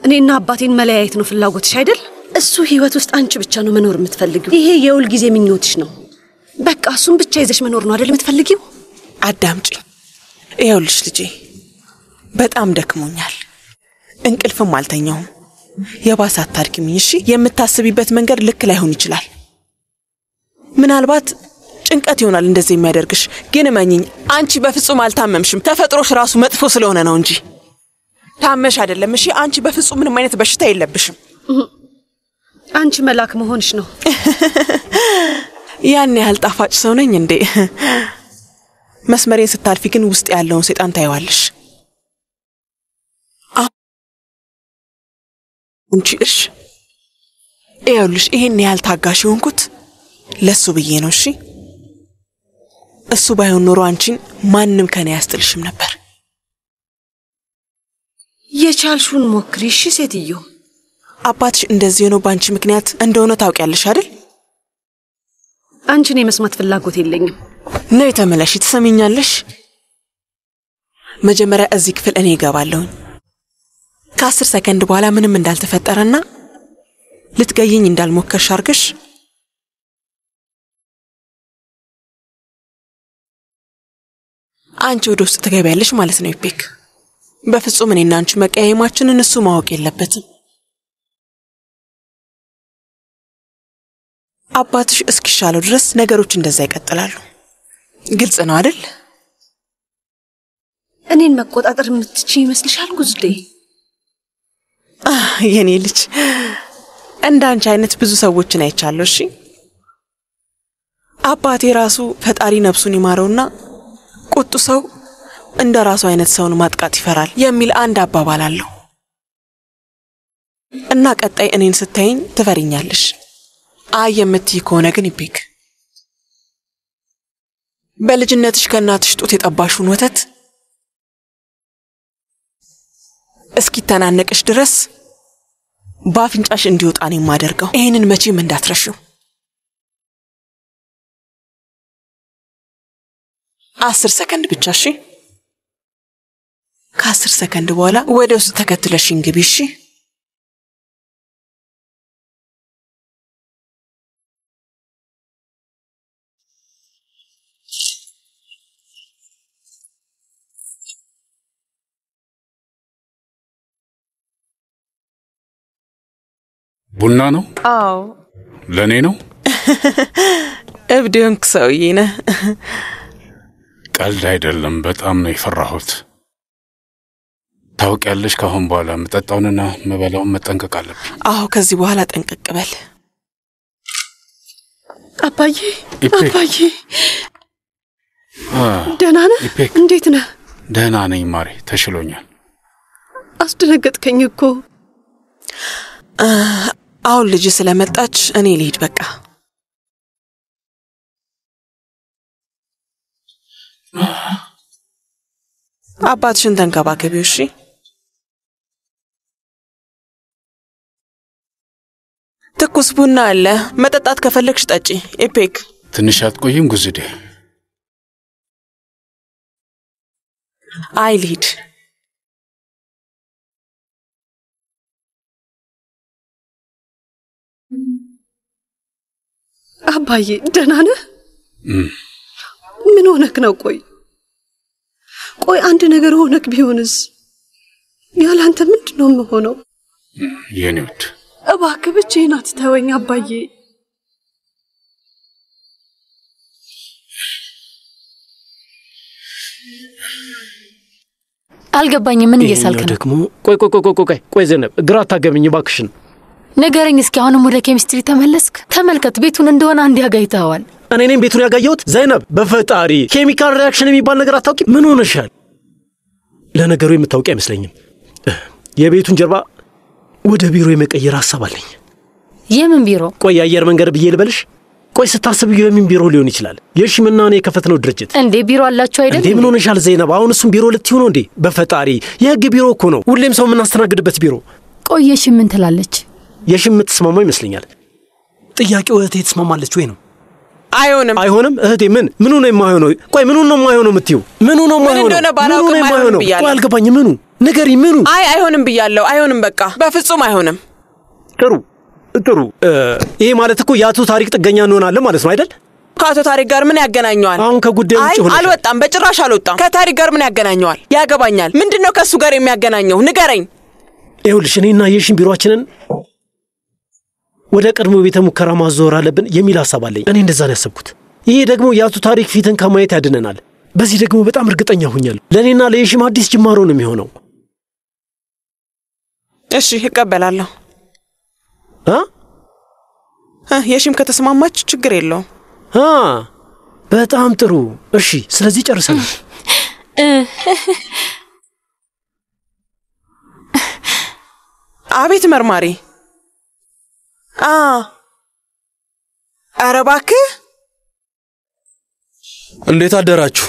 እኔና አባቴን መለያየት ነው ፍላጎትሽ አይደል? እሱ ህይወት ውስጥ አንቺ ብቻ ነው መኖር የምትፈልጊው። ይሄ የሁል ጊዜ ምኞትሽ ነው። በቃ እሱን ብቻ ይዘሽ መኖር ነው አይደል የምትፈልጊው? አዳምጪኝ። ይኸውልሽ ልጄ በጣም ደክሞኛል፣ እንቅልፍም አልተኛውም። የባሰ አታድክሚኝ እሺ። የምታስቢበት መንገድ ልክ ላይሆን ይችላል። ምናልባት ጭንቀት ይሆናል እንደዚህ የሚያደርግሽ። ግን እመኚኝ አንቺ በፍጹም አልታመምሽም። ተፈጥሮሽ ራሱ መጥፎ ስለሆነ ነው እንጂ ታመሽ አይደለም። እሺ አንቺ በፍጹም ምንም አይነት በሽታ የለብሽም። አንቺ መልአክ መሆንሽ ነው። ያን ያህል ጣፋጭ ሰው ነኝ እንዴ? መስመሬን ስታልፊ ግን ውስጥ ያለውን ሰይጣን ታይዋለሽ። አንቺ እሺ፣ ይኸውልሽ ይሄን ያህል ታጋሽ የሆንኩት ለሱ ብዬ ነው። እሺ እሱ ባይሆን ኖሮ አንቺን ማንም ከኔ አያስጥልሽም ነበር። የቻልሽውን ሞክሪ እሺ ሴትዮ። አባትሽ እንደዚህ ሆኖ በአንቺ ምክንያት እንደሆነ ታውቂያለሽ አይደል? አንቺን የመስማት ፍላጎት የለኝም። ነይ ተመለሺ። ትሰሚኛለሽ? መጀመሪያ እዚህ ክፍል እኔ እገባለሁኝ። ከ10 ሰከንድ በኋላ ምንም እንዳልተፈጠረና ልትገይኝ እንዳልሞከርሽ አድርገሽ አንቺ ወደ ውስጥ ትገቢያለሽ ማለት ነው ኢፔክ። በፍጹም እኔና አንቺ መቀያየማችንን እሱ ማወቅ የለበትም። አባትሽ እስኪሻለው ድረስ ነገሮች እንደዛ ይቀጥላሉ። ግልጽ ነው አይደል? እኔን መቆጣጠር የምትችይ ይመስልሻል ጉዝዴ? የኔ ልጅ እንዳንቺ አይነት ብዙ ሰዎችን አይቻለሁ። እሺ አባቴ ራሱ ፈጣሪ ነፍሱን ይማረውና ቁጡ ሰው እንደ ራሱ አይነት ሰውን ማጥቃት ይፈራል የሚል አንድ አባባል አለው። እና ቀጣይ እኔን ስታይኝ ትፈሪኛለሽ። አይ የምትይ ከሆነ ግን ኢፔክ በልጅነትሽ ከእናትሽ ጡት የጠባሽውን ወተት እስኪተናነቅሽ ድረስ በአፍንጫሽ እንዲወጣ ነው የማደርገው። ይሄንን መቼም እንዳትረሺው። 10 ሰከንድ ብቻ እሺ? ከ10 ሰከንድ በኋላ ወደ ውስጥ ተከትለሽኝ ግቢ እሺ? ቡና ነው? አዎ። ለኔ ነው? እብድ የሆንክ ሰውዬ ነህ። ቀልድ አይደለም። በጣም ነው የፈራሁት። ታውቂያለሽ፣ ከአሁን በኋላ የምጠጣውንና የምበላውን መጠንቀቅ አለብኝ። አዎ፣ ከዚህ በኋላ ጠንቀቅ በል። አባዬ፣ ኢፔክ። አባዬ ደህና ነህ? ኢፔክ። እንዴት ነህ? ደህና ነኝ ማሬ፣ ተሽሎኛል። አስደነገጥከኝ እኮ። አሁን ልጅ ስለመጣች እኔ ልሂድ በቃ። አባትሽን ተንከባከቢው እሺ? ትኩስ ቡና አለ፣ መጠጣት ከፈለግሽ ጠጪ። ኢፔክ ትንሽ አትቆይም ጉዝዴ? አይ ልሂድ። አባዬ ደህና ነህ? ምን ሆነክ ነው? ቆይ ቆይ አንድ ነገር ሆነክ ቢሆንስ? ያለ አንተ ምንድን ነው የምሆነው? የኔ ውድ እባክህ ብቻዬን አትተወኝ አባዬ። አልገባኝም። ምን እየሳልክ ነው? ደግሞ ቆይ ቆይ ቆይ ቆይ ቆይ ዘነብ፣ ግራ አታገብኝ እባክሽን። ንገረኝ እስኪ። አሁንም ወደ ኬሚስትሪ ተመለስክ? ተመልከት፣ ቤቱን እንደሆነ አንድ ያጋይተዋል። እኔ ነኝ ቤቱን ያጋየሁት? ዘይነብ፣ በፈጣሪ chemical reaction የሚባል ነገር አታውቂም? ምን ሆነሻል? ለነገሩ የምታውቂ አይመስለኝም። የቤቱን ጀርባ ወደ ቢሮ የመቀየር ሀሳብ አለኝ። የምን ቢሮ? ቆይ የአየር መንገድ ብዬ ልበልሽ? ቆይ ስታስብ የምን ቢሮ ሊሆን ይችላል? የሺምና እኔ የከፈትነው ድርጅት። እንዴ ቢሮ አላችሁ አይደል? እንዴ ምን ሆነሻል ዘይነብ? አሁን እሱም ቢሮ ልትይው ነው እንዴ? በፈጣሪ የህግ ቢሮ እኮ ነው፣ ሁሌም ሰው የምናስተናግድበት ቢሮ። ቆይ የሺ ምን ትላለች? የሺ የምትስማማው ይመስለኛል። ጥያቄው እህቴ ትስማማለች ወይ ነው። አይሆንም፣ አይሆንም። እህቴ ምን ምኑ ነው የማይሆነው? ቆይ ምኑ ነው የማይሆነው የምትይው? ምኑ ነው ምን የማይሆነው? እንደሆነ ባላውቅም ምኑ ነው አይሆንም የማይሆነው? ብያለሁ። ቆይ አልገባኝም። ምኑ ንገሪኝ፣ ምኑ? አይ አይሆንም ብያለሁ። አይሆንም፣ በቃ በፍጹም አይሆንም። ጥሩ ጥሩ። ይሄ ማለት እኮ የአቶ ታሪክ ጥገኛ እንሆናለን ማለት ነው አይደል? ከአቶ ታሪክ ጋር ምን ያገናኘዋል? አሁን ከጉዳዩ አይ ውጭ ሆነሻል። አልወጣም፣ በጭራሽ አልወጣም። ከታሪክ ጋር ምን ያገናኘዋል? ያገባኛል። ምንድነው ከእሱ ጋር የሚያገናኘው? ንገረኝ። ይኸውልሽ እኔና የሺን ቢሮአችንን ወደ ቀድሞ ቤተ ሙከራ ማዞር አለብን የሚል ሀሳብ አለኝ። እኔ እንደዛ ነው ያሰብኩት። ይሄ ደግሞ የአቶ ታሪክ ፊትን ከማየት ያድነናል። በዚህ ደግሞ በጣም እርግጠኛ ሆኛለሁ። ለእኔና ለየሺም አዲስ ጅማሮ ነው የሚሆነው። እሺ እቀበላለሁ። እ የሺም ከተስማማች ችግር የለውም። አ በጣም ጥሩ። እሺ ስለዚህ ጨርሰናል። አቤት መርማሪ። ኧረ እባክህ። እንዴት አደራችሁ?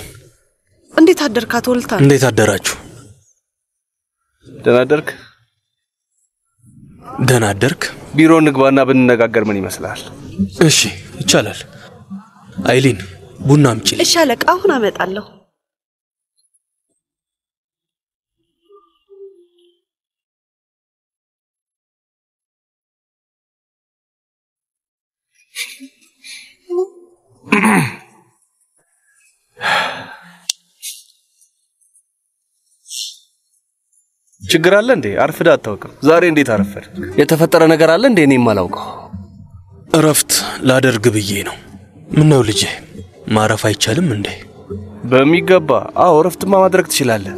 እንዴት አደርክ አቶ ወልታን? እንዴት አደራችሁ? ደህና አደርክ? ደህና አደርክ? ቢሮ እንግባና ብንነጋገር ምን ይመስላል? እሺ ይቻላል። አይሊን ቡና አምጪልኝ። እሺ አለቃ፣ አሁን አመጣለሁ። ችግር አለ እንዴ? አርፍደህ አታውቅም። ዛሬ እንዴት አረፈድክ? የተፈጠረ ነገር አለ እንዴ? እኔ የማላውቀው። እረፍት ላደርግ ብዬ ነው። ምነው ልጄ ማረፍ አይቻልም እንዴ? በሚገባ። አዎ፣ እረፍትማ ማድረግ ትችላለህ።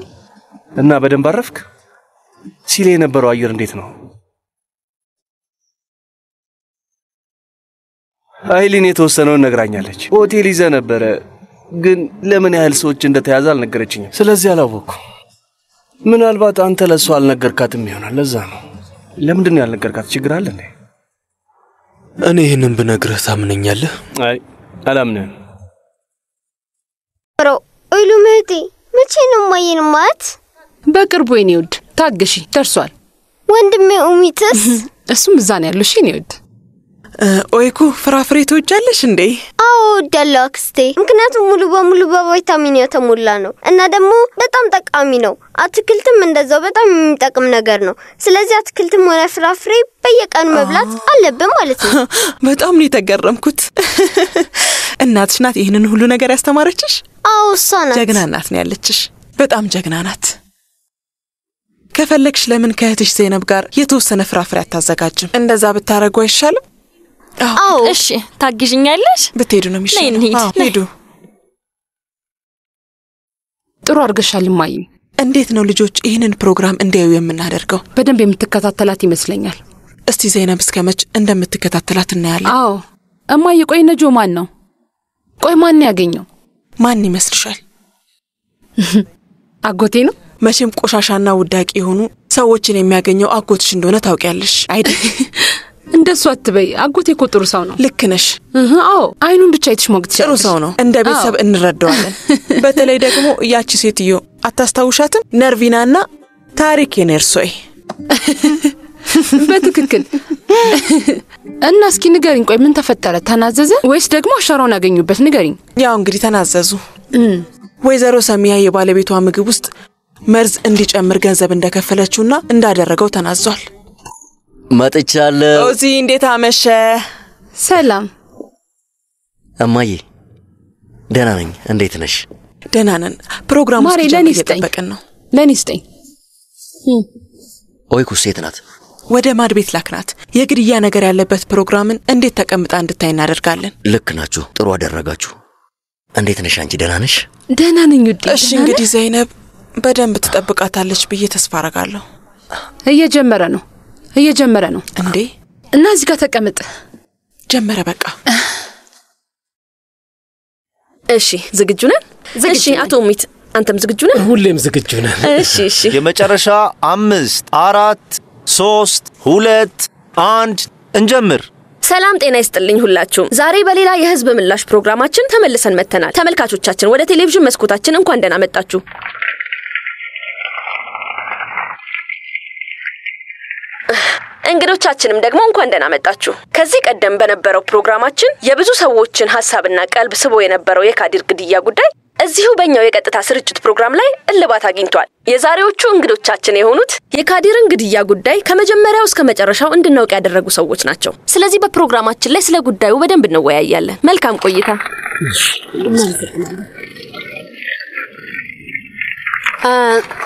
እና በደንብ አረፍክ? ሲል የነበረው አየር እንዴት ነው? አይሊን የተወሰነውን ነግራኛለች። ሆቴል ይዘህ ነበረ፣ ግን ለምን ያህል ሰዎች እንደተያዘ አልነገረችኝም። ስለዚህ አላወቅኩም። ምናልባት አንተ ለእሷ አልነገርካትም ይሆናል። ለዛ ነው። ለምንድን ነው ያልነገርካት? ችግር አለ እንዴ? እኔ ይህንን ብነግርህ ታምነኛለህ? አይ አላምንህም። ኦይሉ እህቴ፣ መቼ ነው እማዬን ማት? በቅርቡ የኔ ውድ፣ ታገሺ፣ ደርሷል። ወንድሜ ኡሚትስ? እሱም እዛ ነው ያለው። እሺ የኔ ውድ። ኦይኩ ፍራፍሬ ትወጃለሽ እንዴ? አዎ እወዳለሁ አክስቴ፣ ምክንያቱም ሙሉ በሙሉ በቫይታሚን የተሞላ ነው እና ደግሞ በጣም ጠቃሚ ነው። አትክልትም እንደዛው በጣም የሚጠቅም ነገር ነው። ስለዚህ አትክልትም ሆነ ፍራፍሬ በየቀኑ መብላት አለብን ማለት ነው። በጣም ነው የተገረምኩት። እናትሽ ናት ይህንን ሁሉ ነገር ያስተማረችሽ? አዎ እሷ ናት። ጀግና እናት ነው ያለችሽ። በጣም ጀግና ናት። ከፈለግሽ ለምን ከእህትሽ ዘይነብ ጋር የተወሰነ ፍራፍሬ አታዘጋጅም? እንደዛ ብታረጉ አይሻልም? አዎ። እሺ፣ ታግዥኛለሽ? ብትሄዱ ነው የሚሻለው። እንሂድ። አዎ፣ ሂዱ። ጥሩ አድርገሻል እማዬ። እንዴት ነው ልጆች ይህንን ፕሮግራም እንዲያዩ የምናደርገው? በደንብ የምትከታተላት ይመስለኛል። እስቲ ዘይነብ እስከ መች እንደምትከታተላት እናያለን። አዎ እማዬ። ቆይ ነጆ ማን ነው? ቆይ ማን ያገኘው? ማን ይመስልሻል? አጎቴ ነው። መቼም ቆሻሻና ውዳቂ የሆኑ ሰዎችን የሚያገኘው አጎትሽ እንደሆነ ታውቂያለሽ አይደል? እንደሱ አትበይ። አጎቴ እኮ ጥሩ ሰው ነው። ልክ ነሽ። አዎ አይኑን ብቻ አይተሽ ማወቅ ጥሩ ትችያለሽ። ሰው ነው። እንደ ቤተሰብ እንረዳዋለን። በተለይ ደግሞ ያቺ ሴትዮ አታስታውሻትም? ነርቪናና ታሪክ የኔርሶይ። በትክክል። እና እስኪ ንገሪኝ፣ ቆይ ምን ተፈጠረ? ተናዘዘ ወይስ ደግሞ አሻራውን ያገኙበት? ንገሪኝ። ያው እንግዲህ ተናዘዙ። ወይዘሮ ሰሚያ የባለቤቷ ምግብ ውስጥ መርዝ እንዲጨምር ገንዘብ እንደከፈለችውና እንዳደረገው ተናዟል። መጥቻለሁ። ኦዚ እንዴት አመሸ? ሰላም እማዬ፣ ደህና ነኝ። እንዴት ነሽ? ደህና ነን። ፕሮግራሙ ማሬ፣ እስኪጀምር ለእኔ ስጠኝ፣ እየጠበቅን ነው። ለእኔ ስጠኝ። ኦይኩ ሴት ናት። ወደ ማድ ቤት ላክናት። የግድያ ነገር ያለበት ፕሮግራምን እንዴት ተቀምጣ እንድታይ እናደርጋለን። ልክ ናችሁ። ጥሩ አደረጋችሁ። እንዴት ነሽ አንቺ? ደህና ነሽ? ደህና ነኝ ውዴ። እሺ እንግዲህ ዘይነብ በደንብ ትጠብቃታለች ብዬ ተስፋ አረጋለሁ። እየጀመረ ነው፣ እየጀመረ ነው እንዴ! እና እዚህ ጋር ተቀምጥ። ጀመረ። በቃ እሺ፣ ዝግጁ ነን? እሺ፣ አቶ ኡሚት አንተም ዝግጁ ነህ? ሁሌም ዝግጁ ነን። እሺ፣ እሺ። የመጨረሻ 5፣ 4፣ 3፣ 2፣ 1 እንጀምር። ሰላም ጤና ይስጥልኝ ሁላችሁም። ዛሬ በሌላ የህዝብ ምላሽ ፕሮግራማችን ተመልሰን መጥተናል። ተመልካቾቻችን ወደ ቴሌቪዥን መስኮታችን እንኳን ደህና መጣችሁ። እንግዶቻችንም ደግሞ እንኳን ደህና መጣችሁ። ከዚህ ቀደም በነበረው ፕሮግራማችን የብዙ ሰዎችን ሀሳብና ቀልብ ስቦ የነበረው የካዲር ግድያ ጉዳይ እዚሁ በእኛው የቀጥታ ስርጭት ፕሮግራም ላይ እልባት አግኝቷል። የዛሬዎቹ እንግዶቻችን የሆኑት የካዲርን ግድያ ጉዳይ ከመጀመሪያው እስከ መጨረሻው እንድናውቅ ያደረጉ ሰዎች ናቸው። ስለዚህ በፕሮግራማችን ላይ ስለ ጉዳዩ በደንብ እንወያያለን። መልካም ቆይታ።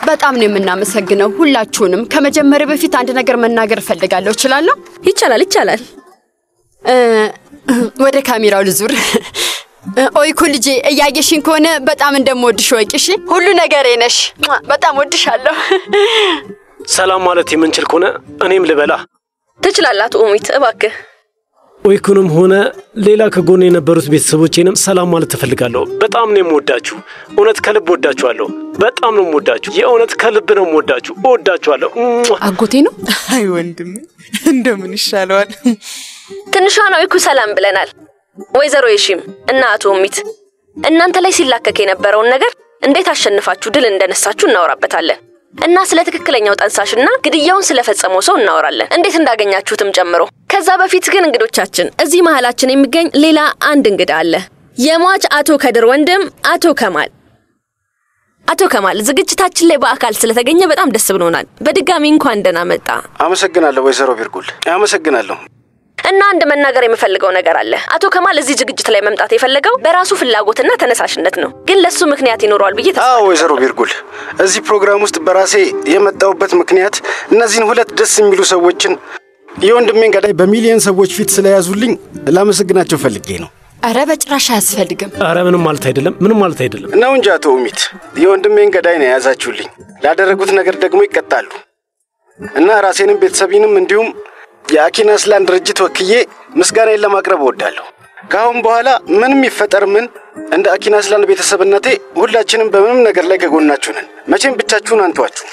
በጣም ነው የምናመሰግነው ሁላችሁንም። ከመጀመሪያ በፊት አንድ ነገር መናገር እፈልጋለሁ። እችላለሁ? ይቻላል፣ ይቻላል። ወደ ካሜራው ልዙር። ኦይኩ ልጄ፣ እያየሽኝ ከሆነ በጣም እንደምወድሽ ወቂ። እሺ፣ ሁሉ ነገሬ ነሽ። በጣም ወድሻለሁ። ሰላም ማለት የምንችል ከሆነ እኔም ልበላ። ትችላለህ አቶ ኡሚት፣ እባክህ። ኦይኩንም ሆነ ሌላ ከጎን የነበሩት ቤተሰቦቼንም ሰላም ማለት እፈልጋለሁ። በጣም ነው የምወዳችሁ። እውነት ከልብ ወዳችኋለሁ። በጣም ነው የምወዳችሁ። የእውነት ከልብ ነው የምወዳችሁ። እወዳችኋለሁ። አጎቴ ነው። አይ ወንድሜ፣ እንደምን ይሻለዋል። ትንሿን ኦይኩ ሰላም ብለናል። ወይዘሮ የሺም እና አቶ ኡሚት እናንተ ላይ ሲላከክ የነበረውን ነገር እንዴት አሸንፋችሁ ድል እንደነሳችሁ እናወራበታለን እና ስለ ትክክለኛው ጠንሳሽና ግድያውን ስለፈጸመው ሰው እናወራለን፣ እንዴት እንዳገኛችሁትም ጨምሮ። ከዛ በፊት ግን እንግዶቻችን፣ እዚህ መሀላችን የሚገኝ ሌላ አንድ እንግዳ አለ። የሟች አቶ ከድር ወንድም አቶ ከማል። አቶ ከማል ዝግጅታችን ላይ በአካል ስለተገኘ በጣም ደስ ብሎናል። በድጋሚ እንኳን ደህና መጣ። አመሰግናለሁ ወይዘሮ ቢርጉል፣ አመሰግናለሁ። እና አንድ መናገር የምፈልገው ነገር አለ። አቶ ከማል እዚህ ዝግጅት ላይ መምጣት የፈለገው በራሱ ፍላጎትና ተነሳሽነት ነው፣ ግን ለሱ ምክንያት ይኖረዋል ብዬ ተስፋ አዎ ወይዘሮ ቢርጉል፣ እዚህ ፕሮግራም ውስጥ በራሴ የመጣሁበት ምክንያት እነዚህን ሁለት ደስ የሚሉ ሰዎችን የወንድሜን ገዳይ በሚሊዮን ሰዎች ፊት ስለያዙልኝ ላመሰግናቸው ፈልጌ ነው። አረ በጭራሽ አያስፈልግም። አረ ምንም ማለት አይደለም፣ ምንም ማለት አይደለም። ነው እንጂ አቶ ኡሚት፣ የወንድሜን ገዳይ ነው የያዛችሁልኝ። ላደረጉት ነገር ደግሞ ይቀጣሉ እና ራሴንም ቤተሰቤንም እንዲሁም የአኪናስላን ድርጅት ወክዬ ምስጋናዬን ለማቅረብ እወዳለሁ። ከአሁን በኋላ ምንም ይፈጠር ምን እንደ አኪናስላን ቤተሰብነቴ ሁላችንም በምንም ነገር ላይ ከጎናችሁ ነን። መቼም ብቻችሁን አንተዋችሁ።